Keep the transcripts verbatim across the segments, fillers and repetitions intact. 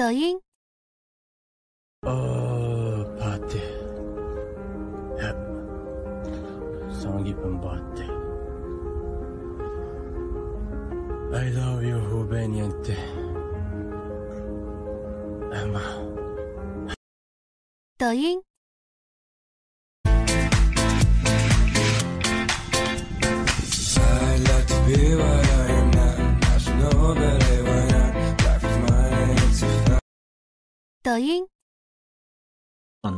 抖音。 ئا، پاتى. ھەپ. ساڭا گېپىم بارتى. I love you، ھۇبەينى يەنتى. ئەمما. 抖音。 抖音。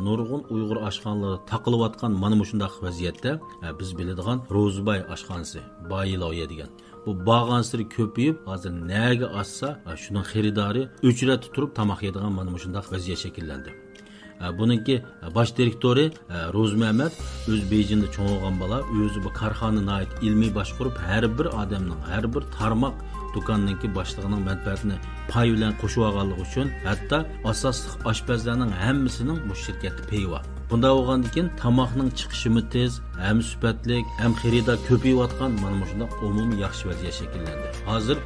نۇرغۇن ئۇيغۇر ئاشخانىلىرى تاقىلىۋاتقان مانا مۇشۇنداق ۋەزىيەتتە، ئە، بىز بىلىدىغان روزىباي ئاشخانىسى، بايىلاۋيە دېگەن، بۇ بارغانسېرى كۆپىيىپ، ھازىر نەگە ئاچسا، ئە، شۇنىڭ خېرىدارى ئۆچرەتتە تۇرۇپ تاماق يەيدىغان مانا مۇشۇنداق ۋەزىيەت شەكىللەندى. ئە، بۇنىڭكى، ئە، باش دىرېكتورى، ئە، روزى مەمەت ئۆزى بېيجىڭدا چوڭ بولغان بالا، ئۆزى بۇ كارخانا ناھايىتى ئىلمىي باشقۇرۇپ، ھەر بىر ئادەمنىڭ، ھەر بىر تارماق دۇكاننىڭكى باشلىقىنىڭ مەنپەئەتىنى پاي بىلەن قوشۇۋالغانلىقى ئۈچۈن، ھەتتا ئاساسلىق ئاشپەزلەرنىڭ ھەممىسىنىڭ مۇشۇ شىركەتتە پېيى بار. بۇنداق بولغاندىكىن تاماقنىڭ چىقىشىمۇ تېز، ھەم سۈپەتلىك، ھەم خېرىدار كۆپىيىۋاتقان مانا مۇشۇنداق ئومۇمىي ياخشى ۋەزىيەت شەكىللەندى. ھازىر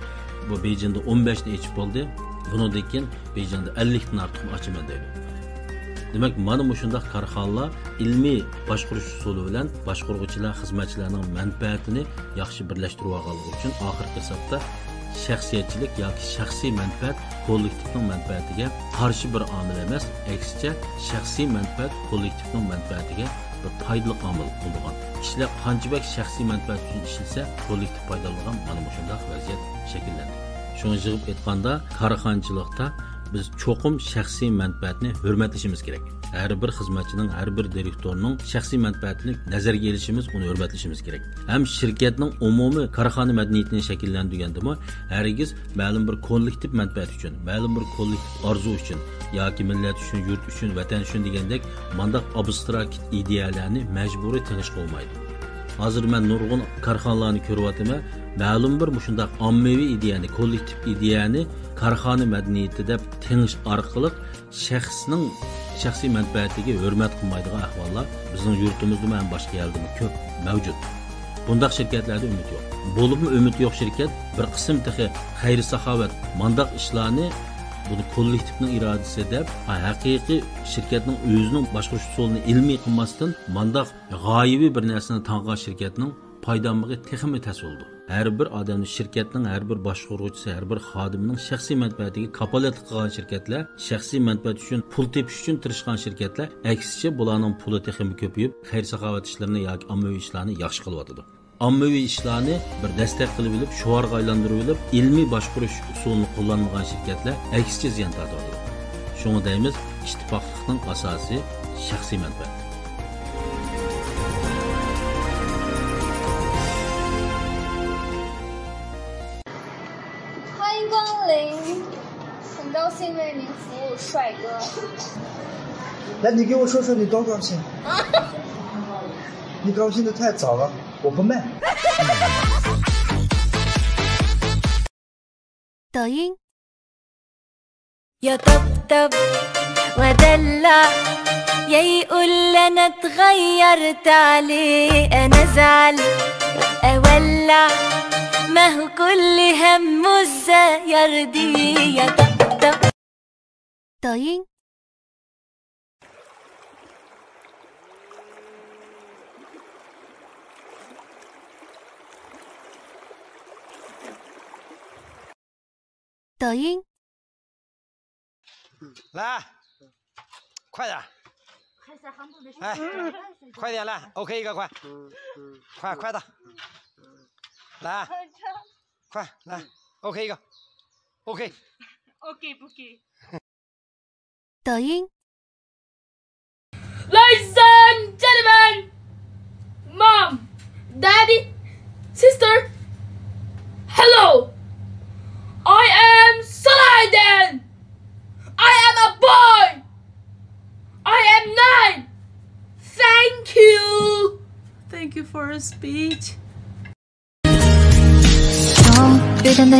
بۇ بېيجىڭدا ئون بەشنى ئېچىپ بولدى. بۇنىڭدىن كېيىن بېيجىڭدا ئەللىكتىن ئارتۇقنى ئاچىمەن دەيدۇ. دېمەك، مانا مۇشۇنداق كارخانىلار ئىلمىي باشقۇرۇش ئۇسۇلى بىلەن باشقۇرغۇچىلار، خىزمەتچىلەرنىڭ مەنپەئەتىنى ياخشى بىرلەشتۈرۈۋالغانلىقى ئۈچۈن، ئاخىرقى ھېسابتا شەخسىيەتچىلىك ياكى شەخسىي مەنپەئەت كوللېكتىپنىڭ مەنپەئەتىگە قارشى بىر ئامىل ئەمەس، ئەكسىچە، شەخسىي مەنپەئەت كوللېكتىپنىڭ مەنپەئەتىگە بىر پايدىلىق ئامىل بولىدىغان. كىشىلەر قانچە بەك شەخسىي مەنپەئەت ئۈچۈن ئىشلىسە، كوللېكتىپ پايدىلىنىدىغان مانا مۇشۇنداق ۋەزىيەت شەكىللەندى. شۇڭا يىغىپ ئېيتقاندا، كارخانىچىلىقتا بىز چوقۇم شەخسىي مەنپەئەتنى ھۆرمەتلىشىمىز كېرەك. ھەر بىر خىزمەتچىنىڭ، ھەر بىر دىرېكتورنىڭ شەخسىي مەنپەئەتىنى نەزەرگە ئېلىشىمىز، ئۇنى ھۆرمەتلىشىمىز كېرەك. ھەم شىركەتنىڭ ئومۇمىي كارخانا مەدەنىيىتىنى شەكىللەندۈرگەندىمۇ ھەرگىز مەلۇم بىر كوللېكتىپ مەنپەئەت ئۈچۈن، مەلۇم بىر كوللېكتىپ ئارزۇ ئۈچۈن ياكى مىللەت ئۈچۈن، يۇرت ئۈچۈن، ۋەتەن ئۈچۈن دېگەندەك مانداق ئابستراكت ئىدىيەلەرنى مەجبۇرىي تېڭىشقا بولمايدۇ. ھازىر مەن نۇرغۇن كارخانىلارنى كۆرۈۋاتىمەن، مەلۇم بىر مۇشۇنداق ئاممىۋى ئىدىيەنى، كوللېكتىپ ئىدىيەنى كارخانا مەدەنىيىتى دەپ تېڭىش ئارقىلىق شەخسنىڭ شەخسىي مەنپەئەتىگە ھۆرمەت قىلمايدىغان ئەھۋاللار بىزنىڭ يۇرتىمىزدىمۇ ھەم باشقا يەردىمۇ كۆپ مەۋجۇت. بۇنداق شىركەتلەردە ئۈمىد يوق. بولۇپمۇ ئۈمىد يوق شىركەت بىر قىسىم تېخى خەير-ساخاۋەت مانداق ئىشلارنى، بۇنى كوللېكتىپنىڭ ئىرادىسى دەپ، ھەقىقىي شىركەتنىڭ ئۆزىنىڭ باشقۇرۇش ئۇسۇلىنى ئىلمىي قىلماستىن، مانداق غايىۋى بىر نەرسىنى تاڭغان شىركەتنىنىڭ پايدالانمىقى تېخىمۇ تەس بولىدۇ. ھەر بىر ئادەمنىڭ، شىركەتنىڭ ھەر بىر باشقۇرغۇچىسى، ھەر بىر خادىمىنىڭ شەخسىي مەنپەئەتىگە كاپالەتلىك قىلغان شىركەتلەر، شەخسىي مەنپەئەت ئۈچۈن پۇل تېپىش ئۈچۈن تىرىشقان شىركەتلەر، ئەكسىچە، بۇلارنىڭ پۇلى تېخىمۇ كۆپىيىپ، خەير-ساخاۋەت ئىشلىرىنى ياكى ئاممىۋى ئىشلارنى ياخشى قىلىۋاتىدۇ. ئاممىۋى ئىشلارنى بىر دەستەك قىلىۋېلىپ، شوئارغا ئايلاندۇرۇۋېلىپ، ئىلمىي باشقۇرۇش ئۇسۇلىنى قوللانمىغان شىركەتلەر ئەكسىچە زىيان تارتىۋاتىدۇ. شۇڭا دەيمىز، ئىتتىپاقلىقنىڭ ئاساسى شەخسىي مەنپەئەت. 欢迎光临，很高兴为您服务，帅哥。来，你给我说说你多高兴？你高兴的太早了，我不卖。抖音。 يا طبطب ودلع، يا يقول لي أنا اتغيرت عليه، أنا أزعل أولع، ما هو كل همه إزاي يرضيه. يا طبطب. 抖音。 抖音。来，快点儿。哎，快点来，OK一个快，快快的，来，快来，OK一个，OK。OK 不给。 抖音。 Ladies and gentlemen, mom, daddy, sister, hello. I am Saladin. I am a boy. I am nine. Thank you. Thank you for your speech. 从雨天的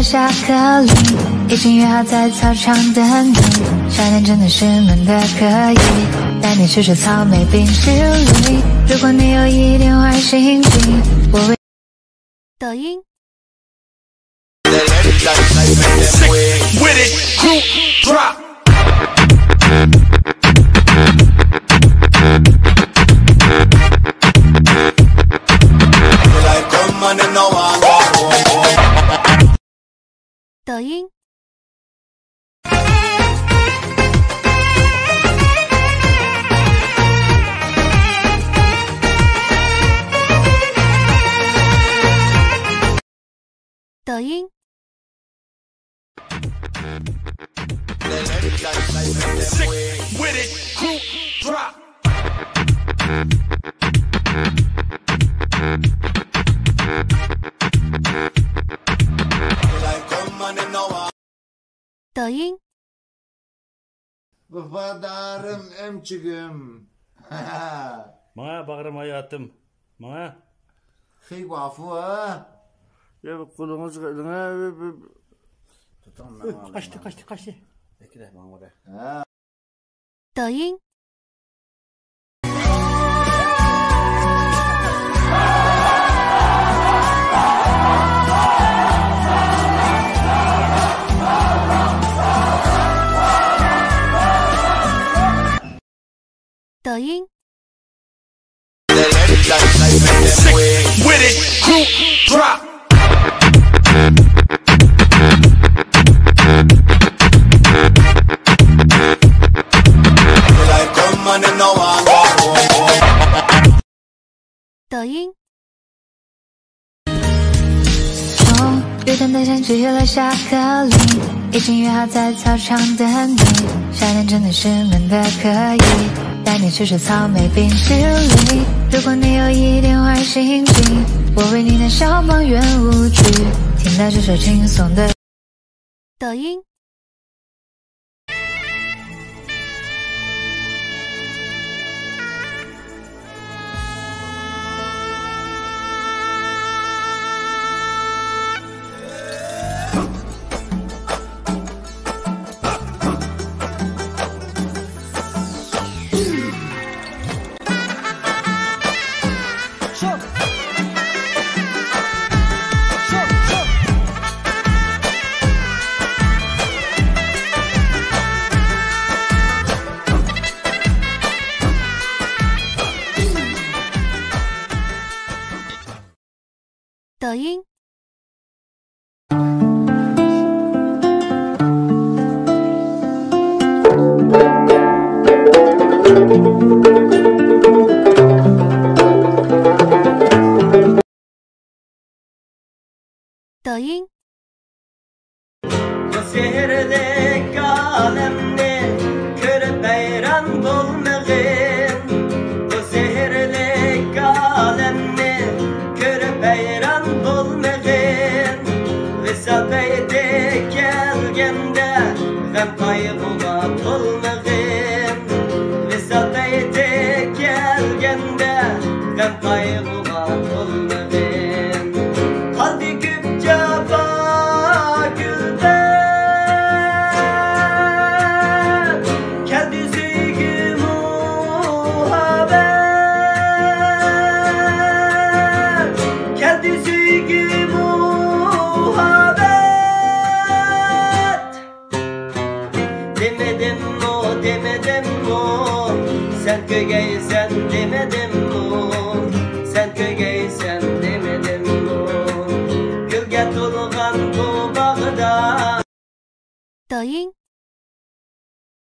下课铃，已经约好在操场等你。夏天真的是闷得可以，带你去吃草莓冰淇淋。如果你有一点坏心情，我会抖音。 Sick with it, group 抖音。 抖音。 ۋاپادارىم ئەمچىكىم. ماڭا باغرىم ھاياتىم. ماڭا. خېي ۋافۇ ھە. يا قولىڭىزغا ئېلىڭ ھە. تۇتۇڭ ماڭا. قاچتى، قاچتى، قاچتى. بەكرەك ماڭا. ھە. 抖音。 抖音。 抖音。 从约定的星期一来下课铃，已经约好在操场等你。夏天真的是闷得可以，带你去吃草莓冰淇淋。如果你有一点坏心情，我为你燃烧满园无惧。听到这首轻松的抖音。 抖音。 抖音。 بۇ سېھىرلىك ئالەمنى كۆرۈپ ھەيران بولمىغىن. بۇ سېھىرلىك ئالەمنى كۆرۈپ ھەيران بولمىغىن. ۋىسال پەيتى كەلگەندە غەم قايغۇغا تولمىغىن. ۋىسال پەيتى كەلگەندە غەم قايغۇغا تولمىغىن. قالدى كۆپ جاپا كۈلپەت، كەلدى سۆيگۈ مۇھەببەت، كەلدى سۆيگۈ مۇھەببەت. دېمىدىممۇ، دېمىدىممۇ، سەن كۆرگەيسەن دېمىدىممۇ، سەن كۆرگەيسەن دېمىدىممۇ، گۈلگە تولغان بۇ باغدا. 抖音。